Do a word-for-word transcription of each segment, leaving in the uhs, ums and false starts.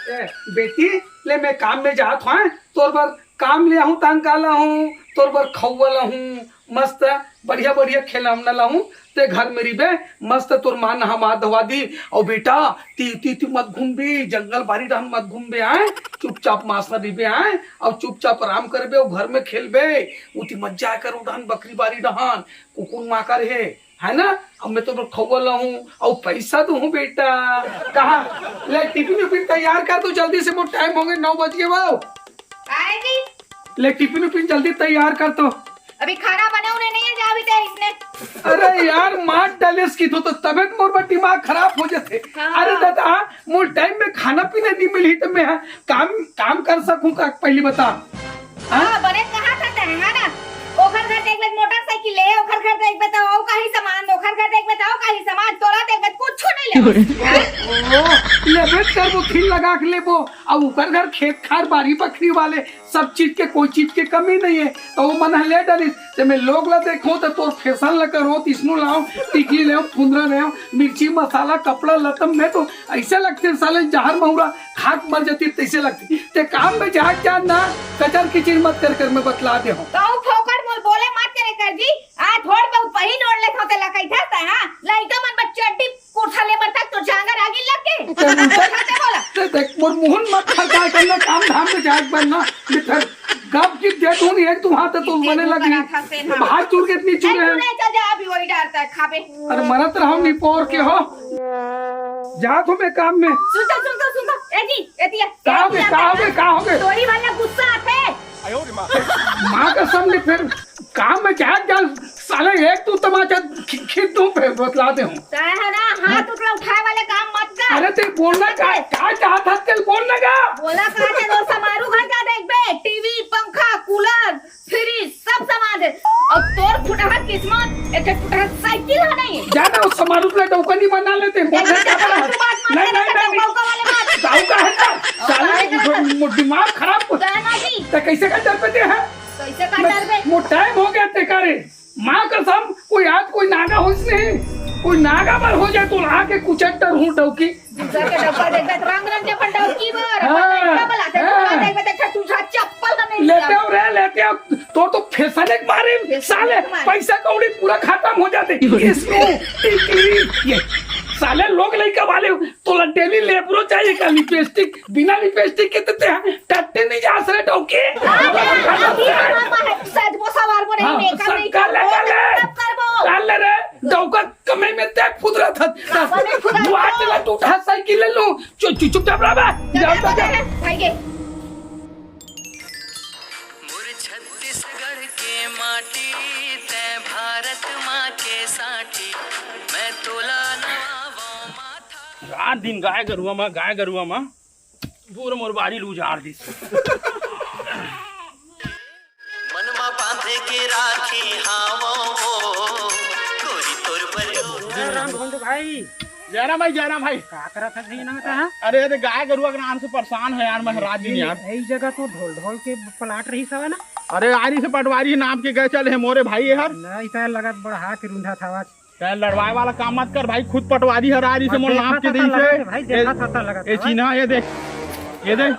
ए, बेटी, ले मैं काम में जात हूँ, तोर बर काम ले आहूँ, तान का लाहूँ, तोर बर खउवा लाहूँ, मस्त बढ़िया बढ़िया खिलौना लाहूँ, ते घर में रहिबे, मस्त तोर माँ नहवा धोवा दी। अउ बेटा, ती, ती, ती मत घूमबे, जंगल बारी डहन मत घूमबे, आय, चुपचाप मासा रहिबे, आय, अउ चुपचाप आराम करबे, अउ घर में खेलबे, उती मत जाय कर, उ डहन बकरी बारी डहन, कुकुर माकर हे, है ना? अब मैं तो खउवा लाहूँ, अउ पैसा दूहूँ बेटा। कहाँ? ले टिफिन उफिन तैयार कर तो जल्दी से, मोर टाइम हो गए, नौ बज गए वो। आए जी। ले टिफिन उफिन जल्दी तैयार कर तो। अभी खाना बने उन्हें नहीं है, जा अभी तय इसने। अरे यार, मार डाले इसकी तो, तो तबीयत मोर बा दिमाग खराब हो जाते। हाँ। अरे दादा, मोर टाइम में खाना पीना नहीं मिली तो मैं काम, काम कर सकूँ का? पहली बता। हाँ, बने कहा था तय, है ना? ओखर घर देख ले मोटरसाइकिल ले, ओखर घर देख बे तो ओ काही सामान, ओखर घर देख बे तो ओ काही सामान, तोला देख बे कुछ नहीं ले। ओ, लेबे त करबो, खिन लगा के लेबो। अब ओकर घर खेत खार बारी बखरी वाले, सब चीज के, कोई चीज के कमी नहीं है, तो वो मन ह ले डालिस। ते मैं लोग ला देखो तो तोर फैशन ला करो, तिसनु लाओ, टिकली ले, फुंदरा ले, मिर्ची मसाला, कपड़ा लत्ता, मैं तो ऐसे लगते साले जहर महुरा खाक मर जाती, तैसे लगती। ते काम में जाग जान ना, कचर किचिर मत कर कर, मैं बतला दे हूँ। कहूँ फोकट मोल बोले मत करे कर जी। आ थोड़ बहुत वही नोड़ ले खोते लकई था ता, हाँ? लइका मन बच्चे अड्डी कोठा ले मरता तो जांगर आगी लग गए। ते मुंह से खाते बोला। ते देख, मोर मुहन मत खरका कर ले, काम धाम में जाग बन ना, मिठर गप की दे तू नहीं है, तू हाथ तो ये बने तू लगी। करा था से, हाँ। हाथ चूर के इतनी चुरे हैं। चल जा, अभी वही डालता है, खाबे। अरे मरत रहो निपोर के हो। जा तो मैं काम में। सुन तो, सुन तो, सुन तो। ए जी, ए दिया, ए कहाँ बे, दिया, कहाँ बे, कहाँ हो बे? तोरी वाला गुस्सा आते। माँ कसम नहीं फिर काम में क्या क्या साले एक तू तमाचा खी-, खींच दूँ फिर बतला दे हूँ। तय है ना, हाथ उठला उठाए वाले काम मत कर। अरे ते बोलना का, का चाहत हस तेल बोलना का? बोला का ते रोज समारू घर जा देख बे, टीवी, पंखा, कूलर, फ्रिज, सब सामान दे। अउ तोर फुटहा किस्मत, एक ठे फुटहा साइकिल ह नहीं। जा ना, उस समारू ला डौका नहीं बना लेते। बोल रहे क्या बना? नहीं, नहीं, नहीं, नहीं। डौका वाले बात। डौका है ना? साले, दिमाग खराब। जाना जी। तो कैसे का डर पे दे है? कैसे का डर पे? मो टाइम हो गया ते करे। माँ कसम, कोई आज कोई नागा होइस नहीं, कोई नागा बर हो जाए तो आके कुचट्टर हूँ डौकी। दूसरा के डब्बा देखबे त रंग रंग के अपन डौकी बर, अपन हाँ, लड़का बलाते हाँ। दूसरा देखबे त एक ठो टूठा चप्पल का नहीं लेते हो रे, लेते हो। तोर तो फैशन एक मारे, फैशन साले, एक मारे। पैसा कौड़ी पूरा खत्म हो जाते। इसको टिकली, ये साले लोग लइका वाले हो, तोला डेली लेबरो चाहिए का लिपस्टिक, बिना लिपस्टिक के ते टट्टे नहीं जा सरे डौकी। अभी हमारा पास सच वो सवार को नहीं हाँ, मेकअप सब नहीं कर ले, करबो, कर ले। मेकअप करबो। कर ले रे, डौका कमाई में देख फुदरा था। बाबा ने खुदा बुआ को। चला तू उठा साइकिल ले लूं। चुप, चुप, चुपचाप रह बे। जा, जा, जा, जा। भाई के। मोर छत्तीसगढ़ के माटी, तै भारत माँ के साटी, मैं तोला नवावो माथा। रात दिन गाय गरुआ मा, गाय गरुआ मा, पूरा मोर बारी ल उजाड़ दिस। मन मा बांधे के राखी हावो वो, गोरी तोर बर। जय राम भोंदू भाई। जय राम भाई, जय राम भाई। का करत हस भैया ना बता, हाँ? अरे, अरे, गाय गरुआ के नाम से परेशान है यार, मैं रात दिन यार। यही जगह तो ढोल ढोल के प्लाट रही सब है ना? अरे, आरी से पटवारी नाप के गए चल है मोरे भाई ये हर। नहीं, इतना लगत बढ़ा के रूंधा था आज। तै लड़वाए वाला काम मत कर भाई, खुद पटवारी हर आरी से मोर नाप के देखा था, देइस है। भाई, देखा था, था, लगा ए था। चिन्हा, ये देख, ये देख।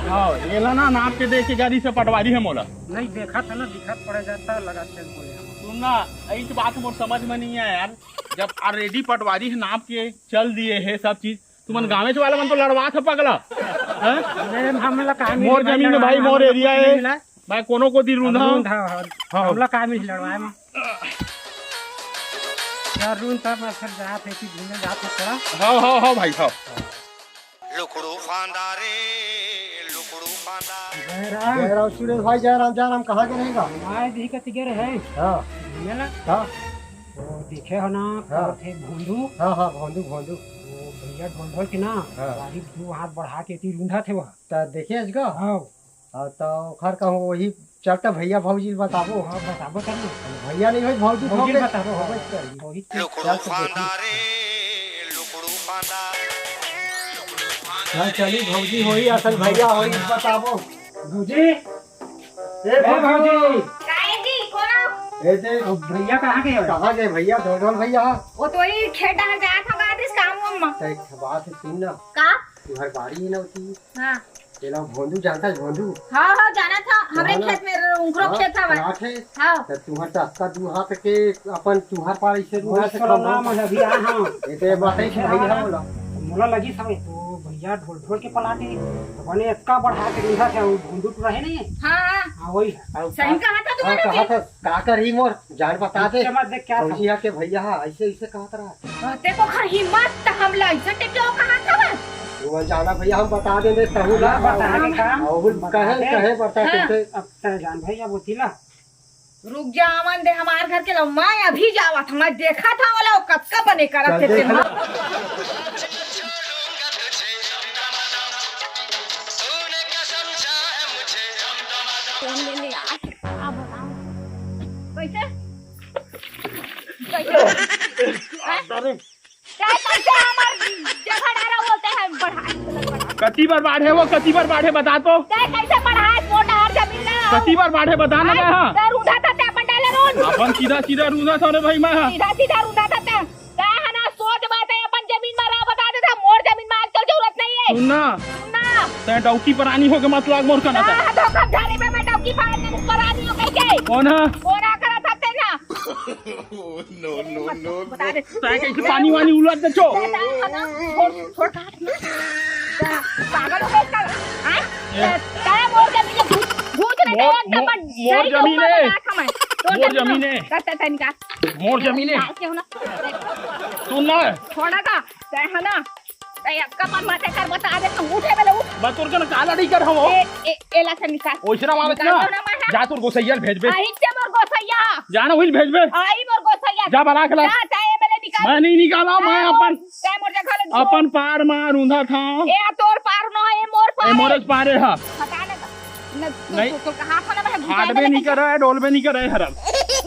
हाँ, ये ला ना नाप के दे के गाड़ी से पटवारी है मोला। नहीं, देखा था ना, दिखत पड़े जाता, लगा थे बोले हम। सुन ना, यही बात मोर समझ में नहीं आया यार। जब already पटवारी है नाप के चल दिए है सब चीज, तुमन गाँवे वाला मन तो लड़वा था पगला। हैं? अरे, हमला का मिली मोर भाई, जमीन में लड़वा भाई, में मोर हमला area कुछ है। नहीं मिला। मैं कोनो को दी रूंधा। रूंधा, हाँ। हाँ। हमला का मिली लड़वाए में? यार, रूंधा मैं फिर जात है कि घूमे जात है थोड़ा। हाँ, हाँ, हाँ भाई, हाँ। लुकड़ू फांदा रे, लुकड़ू फांदा। जय राम। जय राम सुरेश भाई, जय राम, जय राम। कहाँ के रहेगा? आए दी कति गे रहे। हाँ। घूमे ला? हाँ। वो देखे हो ना, हाँ। का थे भोंदू? हाँ, हाँ, भोंदू, भोंदू। वो भैया ढोल ढोल के ना, हाँ। गाड़ी दो हाथ बढ़ा के ती रूंधा थे वहाँ। त देखे अजगा? हाँ। हाँ, त ओखर कहूँ वही चल त भैया भौजी ल बताबो। हाँ, बताबो तब ना। भैया नहीं होई, भौजी भौजी भौजी बताबो, हाँ। भौजी करी। भौजी के लुकड़ू चल त देखी। फांदा रे, लुकड़ू फांदा। चल चली, भौजी होई, असल भैया होई, बताबो। भौजी, ए ए भौजी। भौजी। काहे जी, कोना? ए दे। अब भैया कहाँ गए हो? कहाँ गए भैया? ढोल ढोल भैया। वो तो ही खेत डाल जात हो, का दिस काम वाम में। त एक बात है, सुन ना। का? तुहर बाड़ी हे ना उती। हाँ। तेला भोंदू जानता है, भोंदू? हाँ, हाँ, जाना था। हमरे हाँ ना। खेत में, उनकरो हाँ, खेत हवय। प्लाट है। हाँ। त तुहर दस्ता दू हाथ के अपन तुहर पार ऐसे वही रुआ से सोलह खंभा। नाम है, अभी आ, हाँ। ये तो ये बात है कि भाई हाँ। है बोला। मोला लगी सब तो भैया ढोल ढोल के पलाते। तो बने इतना बढ़ा के रुंधा था, वो भोंदू टूरा है नहीं? हाँ, हाँ। हाँ, वही है। और सही का-, कहा था हाँ, तुम्हारा कहा भी? था, का कर ही मोर जान बता दे। चमक देख क्या था? भैया के भैया, हाँ, ऐसे, ऐसे कहा था। हाँ, ते को खर हिम्मत त हमला ऐसे टेके हो कहा था बस? वो जाना भैया, हम बता देंगे, तहु ला। हाँ, बता दे काम। और बता कहे, दे। कहे बता हाँ। कैसे? अब तय जान भाई, अब होती ला। रुक जा, आवन दे हमार घर के लो, मैं अभी जावत, मैं देखा था वाला वो कतका बने करत चल थे देख तेन लो। ला। फोन ले ले यार, अब बताओ। कैसे? कैसे? अरे, क्या कैसे हमार जगह डारा बोलते हैं, बढ़ा, बढ़ा। कति बार बाढ़े वो, कति बार बाढ़े बता तो। क्या कैसे बढ़ा है, वो डार जमीन ना? कति बार बाढ़े बता ना मैं, हाँ। तो रूंधा था, ते अपन डाले रोन। अपन सीधा सीधा रूंधा था रे भाई मैं, हाँ। सीधा सीधा रूंधा था ते। का है ना, सोच बात है, अपन जमीन में रहा, बता देता, मोर जमीन में आजकल जरूरत नहीं है। सुन ना। सुन ना। तैं डौकी परानी होके मत लाग मोर कना हाँ, तैं। धोखाधड़ी में मैं डौकी परानी, परानी हो गई के? कौन है? कोरा करा था ते ना। No, no, no, बता दे। तैं कैसे पानी वानी उलट दे छो? तैं, तैं, है ना? छोड़, छोड़, कहा था ना? पागल हो गया इसका? हाँ? ये तैं, तैं मोर जमीन में घुस, घुस नहीं मोर, दे, एकदम मोर, मोर सही जमीन ऊपर है। में बैठा मैं। तोर मोर जमीन जमीन है। है। करते थे निकाल। मोर जमीन है। निकाल के हो ना। सुन ना। छोड़ा का, तैं है ना? ए, अक्का मन माते कर बता दे, हम उठे वाले उठ। मैं तोर कन का लड़ई कर हम हो? ए, ए, एला से निकाल। ओइसना मारत निकाल ना। दो ना मार। जा तोर गोसैया ल भेजबे। आई ते मोर गोसैया। जा ना उहिल भेजबे। आई मोर गोसैया। जा बला के ला। जा, जा, ए मेले निकाल। मैं नहीं निकाला, मैं हाँ, अपन, ते मोर जगह ले अपन पार मार ऊंधा था। ए, तोर पार न, ए मोर पार ए, है। मोरज पारे हा। हटा ना। न, तो, नहीं। तो, तो कहाँ था ना, मैं घुसा हाथ में नहीं करे, डोल में नहीं करे, हरम।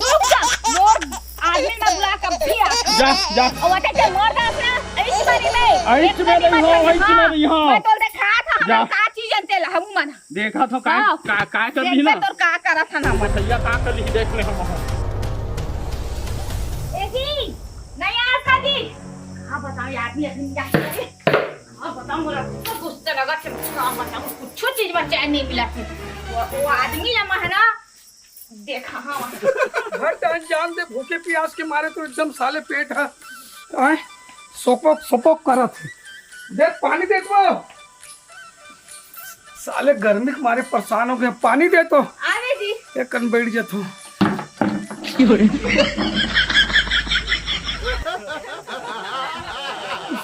रुक जा, मोर आदमी ना बुला कब भी आ। जा, जा। और वटे ते मोर दास ना, ऐच मारी में। ऐच एक में बारी नहीं मत हो, आना, ऐच में हाँ। नहीं हो। मैं तोल दे खा था, जा। हमें का चीज अंते ला, हम मन। देखा तो का, हाँ। का, का कर देख दी ना। तोर का करा था ना मन। भैया का कर ली, देख ले हम। ए जी, नहीं आ सका जी। हाँ, बताओ यार, आदमी, आदमी क्या करे? अब बताओ, मोला तो गुस्सा लगा थे, का बताओ, कुछो चीज में चैन नहीं मिला थे। वो, वो आदमी ला मैं है ना, देखा, हाँ। भर टाइम जान दे, भूखे प्यास के मारे तो एकदम साले पेट है, आए, सोपक, सोपक करत है। दे, पानी दे तो। साले गर्मी के मारे परेशान हो गए, पानी दे तो। आवे जी। एक कन बैठ जाता हूँ।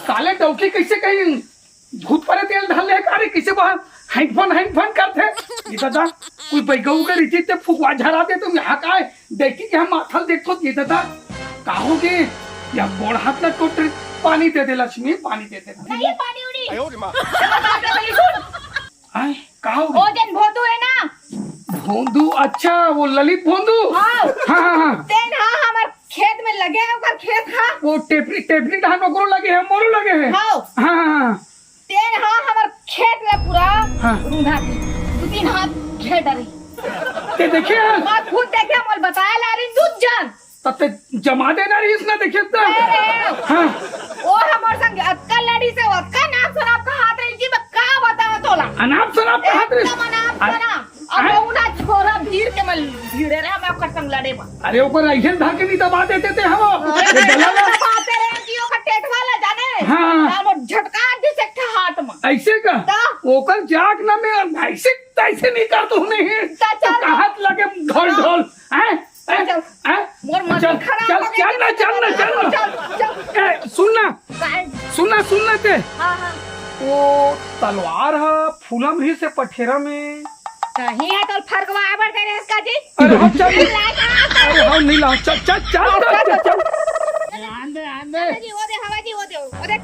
साले डौकी कैसे कहीं भूत परे तेल धर ले का रे, कैसे बाहर हैंग फन, हैंग फन करते? ये दादा, कोई बैगऊ के रीति ते फुकवा झरा दे, तुम यहाँ का है? देखी कि हम माथल देखो, ये दादा, का हो गए? या गोड़ हाथ ना टूट रही, पानी दे दे लक्ष्मी, पानी दे दे। नहीं, पानी उड़ी। आयो रे माँ। आए, का हो ओ गए? जन भोंदू है ना? भोंदू, अच्छा, वो ललित भोंदू? हाँ। हाँ, हाँ, हाँ। तेन हाँ, हमार खेत में लगे है, ओकर खेत हाँ। वो टेपरी, टेपरी धान ओकरो लगे है, मोरो लगे है। हाँ। हाँ, हाँ, हाँ। तेन हाँ, हमार खेत में पूरा हाँ। रूंधा थी। दो तीन हाथ घेर डरी। ते देखे हैं? मैं खुद देखे, मोल बताया ला रही, दूध जान। तब ते जमा देना रही इसने, देखे तो। अरे। हाँ। ओ हमर संग अतका लड़ी से अतका नाम शराब का हाथ रही जी, मैं का बताओ तोला। अनाप शराब का हाथ रही? एकदम अनाप अरे, शराब। अब अरे। वो ना छोरा भीड़ के मैं भीड़े रहा, मैं ओकर संग लड़े बा। अरे, ओकर ऐसे धर के नहीं दबा देते थे हम। अरे, ये गला ना। दबाते रहे कि ओकर टेटवा ले जाने। हाँ। ना वो झटका दी से एक ठा हाथ में। ऐसे का? ता? ओकर जाक ना मैं ऐसे, ऐसे नहीं कर तू नहीं। ता चल। तो हाथ लगे ढोल हाँ। ढोल। हैं? चल, चल। हैं? मोर मन चल, खराब चल, हो गया चल ना, कि चल ना, चल ना। चल, चल। ए, सुन ना। काय? सुन ना, सुन ना ते। हाँ, हाँ। वो तलवार हा फूलम रही से पठेरा में। कहीं है तो फरगवा आबर दे रहे इसका जी। अरे हम चल। लाए का? अरे हम नहीं ला, चल, चल, चल, चल, चल, चल। आन दे, आन दे। हवा जी, वो दे, हवा जी, वो दे, वो दे। अरे,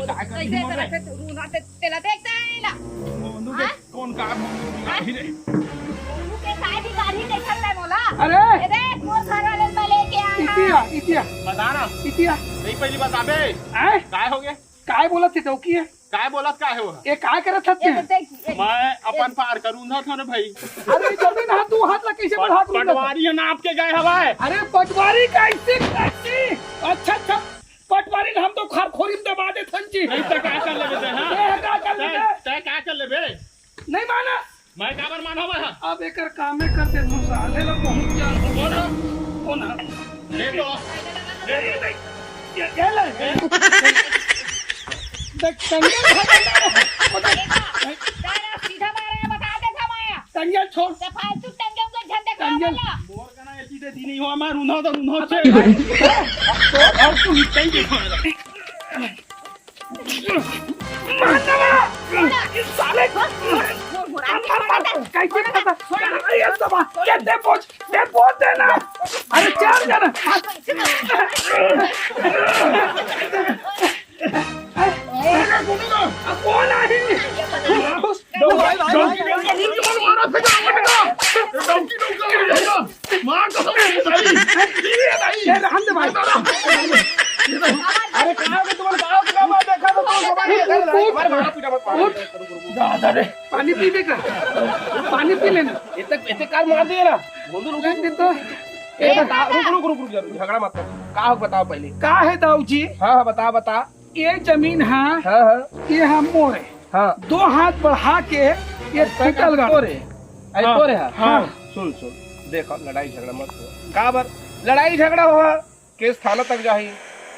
काय कर कैसे रही हो? तरह से तू ना ते-, तेला देखता है ना। वो उनके हाँ? कौन का मुंह हाँ? गाड़ी रे? उनके काय भी गाड़ी देखत है मोला। अरे! ए देख, मोर घर वाले में लेके आया। इतिया, इतिया। बता ना। इतिया। नहीं, पहली बता बे। आए? काय हो गया? काय बोलत थे, डौकी है? काय बोलत काय हो? ये काय करत हत ये ते? तो देख, ये मैं अपन पार करूँ ना थाने भाई। अरे, जमीन हाथ, तू हाथ ला कैसे पट-, बढ़ा के पटवारी है ना आपके गए हवाए। अरे, पटवारी कैसे, कैसे? अच्छा, अच्छा। पटवारी ल हम तो खरखोरी में दबा देथन जी। नहीं तो का कर लेबे ते, हाँ? ए, का तेकर कामे कर दे, तू साले ला पहुंच जा। कौन है? कौन है? ये तो, ये, ये, ये, ये ले। देख, टंगिया उठा, टंगिया। तारा सीधा मारे, बता दे था माया। टंगिया छोड़। तो फालतू टंगिया उंगिया झंडे का टंगिया। बोला। मोर का ना ऐसी दे दी नहीं हुआ, मैं रूंधा तो रूंधा छे। अब तू निकल के खा। मार ना। ये साले। मार, मार, मार, कैसे फंसा? ये सब, ये दे पहुंच, दे पहुंच देना। अरे, चार जना। अब कौन आई? डौकी, डौकी, डौकी, डौकी, मार कसम से साली। ये नहीं। ये रहन दे भाई। अरे कहाँ पे तुम्हारे गाँव के गाँव देखा तो तुम हमारे इधर लड़ाई, हमारे मारा पीटा मत मारो। उठ। दादा रे। पानी पीबे का? पानी पी लेना। इतने, इतने कार मार दिए ना। बोल दो, रुक, नहीं, नहीं तो ए, बता, रुक, रुक, रुक, रुक, रुक, झगड़ा मत कर। का हो, बताओ पहले। का है दाऊ जी? हाँ, हाँ, बता, बता। ये जमीन है, हाँ, हाँ। ये हम मोरे। हाँ। दो हाथ बढ़ा के ये अरे, टूटल गाड़। तोरे। अरे, हाँ, तोरे है। हाँ। सुन, सुन, देखो, लड़ाई झगड़ा मत हो। का बर लड़ाई झगड़ा हो? केस थाना तक जाही,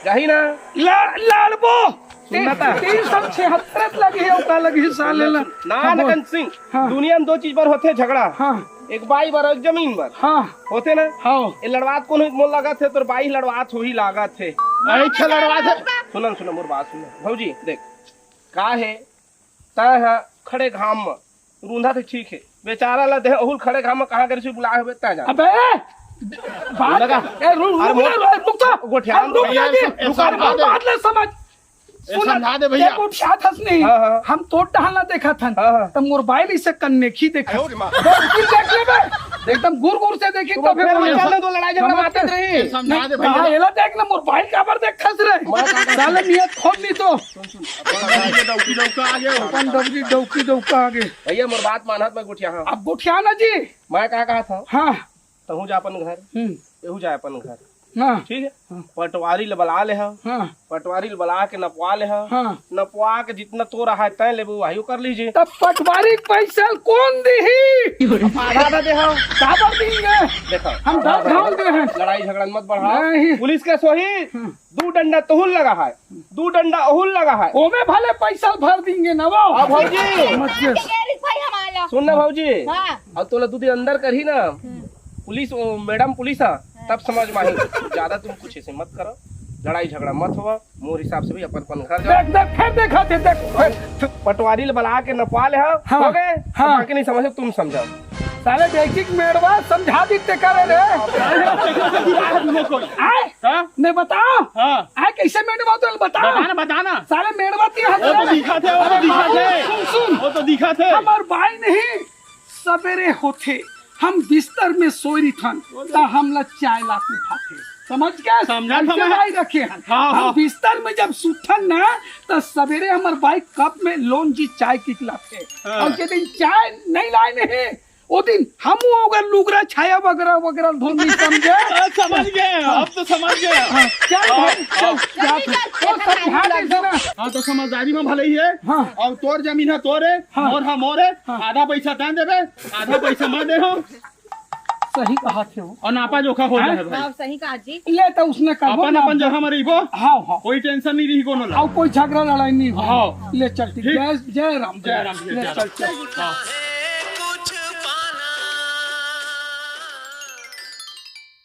जाही ना? लड़-, लड़बो। सुनना तीन, ता। तीन सौ छिहत्तर लगी है, ओका लगी है, साले ला। ना, हाँ, बोल। नकन सिंह, हाँ। दुनिया में दो चीज पर होथे झगड़ा। हाँ। एक बाई बर, एक जमीन बर। हाँ। होथे ना? हाँ। ये लड़वात कौन होही? मोर लागत हे, तोर बाई लड़वात होही लागत हे। अरे, अच्छा लड़वात हे। सुनन, सुनन, मोर बात सुनन। भौजी, देख, का हे, तैं ह खड़े घाम म रूंधा थे, ठीक हे, बेचारा ला देह अहुल खड़े घाम म कहाँ करे से बुलाए होबे, तैं जान। अबे, बात लगा। ए, रुक, अरे रुक, मोर रुक, रुक, रुक, गोठियान रुक, भैया, रुक, ये सब, ये रुक, सब रुक, बात है। बात ले समझ। ये सुन, समझा दे भैया। ते गोठियात हस नहीं। हाँ, हाँ। हम तोर डहन ला देखत हन। हाँ, हाँ। त मोर बाई ल इसे कन्नेखी देखत। अरे माँ। बस तू देख लेबे। एकदम गुर गुर से देखी तू तबे फेर बोले। चल दो, लड़ाई झगड़ा समझ मारते के? रही। ये समझा दे नहीं, भैया। हाँ, एला देख ना, मोर बाई काबर देखत रे। मैं का साले नियत खोल ली तो। सुन, सुन, अपन डौकी डौका आ गए हो। अपन डौकी डौकी डौका आ गए। भैया, मोर बात मानत मैं गोठिया हाँ। अब गोठिया ना जी। मैं का कहा था? हाँ। तहूँ जा अपन घर, हम्म। एहू जा अपन घर। हाँ। ठीक है? हाँ। पटवारी ल बला ले हा। हाँ। पटवारी ल बला के नपवा ले हा। हाँ। नपवा के जितना तोर रहा है तय लेबू, वही कर लीजिए। तब पटवारी के पैसा ल कौन दीही? आधा आधा दे हा। काबर दीही? देखा, हम दस घाव दे हैं। लड़ाई झगड़ा मत बढ़ा। नहीं। पुलिस के सोही। हाँ। दू डंडा तोहुल लगा है, दू डंडा ओहुल लगा है। ओमे भले पैसा भर देंगे ना वो। हाँ भौजी। समझ गए। ये रिस भाई हमारा। सुन ना भौजी। हाँ। अब तोला दू दिन अंदर करही ना, हम्म। पुलिस, वो मैडम पुलिस है, हाँ। तब समझ में आही। ज्यादा तुम कुछ ऐसे मत करो, लड़ाई झगड़ा मत होवा। मोर हिसाब से भी अपन अपन घर जाओ। देख, देख, फिर देखा थे, देख, फिर। पटवारी ल बला के नपवा ले हा, हाँ। हो गए? हाँ। बाकी नहीं समझे, तुम समझाओ। साले देखी के मेड़वा समझा दी ते करे रे। आए? हाँ? नहीं बताओ। हाँ। आए कैसे मेड़वा तो बता। बता ना, बता ना। साले मेड़वा ती हंस वो तो रहे। दिखा थे, वो तो दिखा थे। सुन, सुन। वो तो दिखा थे। हमर बाई नहीं, सबेरे होथे, हम बिस्तर में सोई रहिथन, त हमला चाय ला के उठाथे। समझ गए? समझा हम था मैं। बाई रखे हन। हाँ, हम हाँ। बिस्तर में जब सुतन ना, त सबेरे हमर बाई कप में लोन जी चाय की लाथे। हाँ। और जे दिन चाय नहीं लाए नहीं, ओ दिन हम वो अगर लुगरा छाया वगैरह वगैरह धोनी समझे। हाँ, समझ गए, हाँ। अब तो समझ गए। हाँ, चल हाँ, भाई, चल, हाँ। जा जल्दी तू। चल, वो समझा दे ना। हाँ, तो समझदारी में भले ही है। हाँ। और तोर जमीन है तोरे, हाँ। मोर है मोरे, हाँ। आधा पैसा तैं देबे, आधा पैसा मैं दे हूँ। सही कहा थे वो। और नापा जोखा हो हाँ? जाए भाई। हाँ, सही कहा जी। ले तो उसने कहा अपन, अपन जगह में रहिबो। हाँ, हाँ। कोई टेंशन नहीं रही कोनो ला। और कोई झगड़ा लड़ाई नहीं हो। हाँ। ले चल ठीक। ठीक। जय, जय राम। जय राम, जय ले राम। चल, चल। हाँ।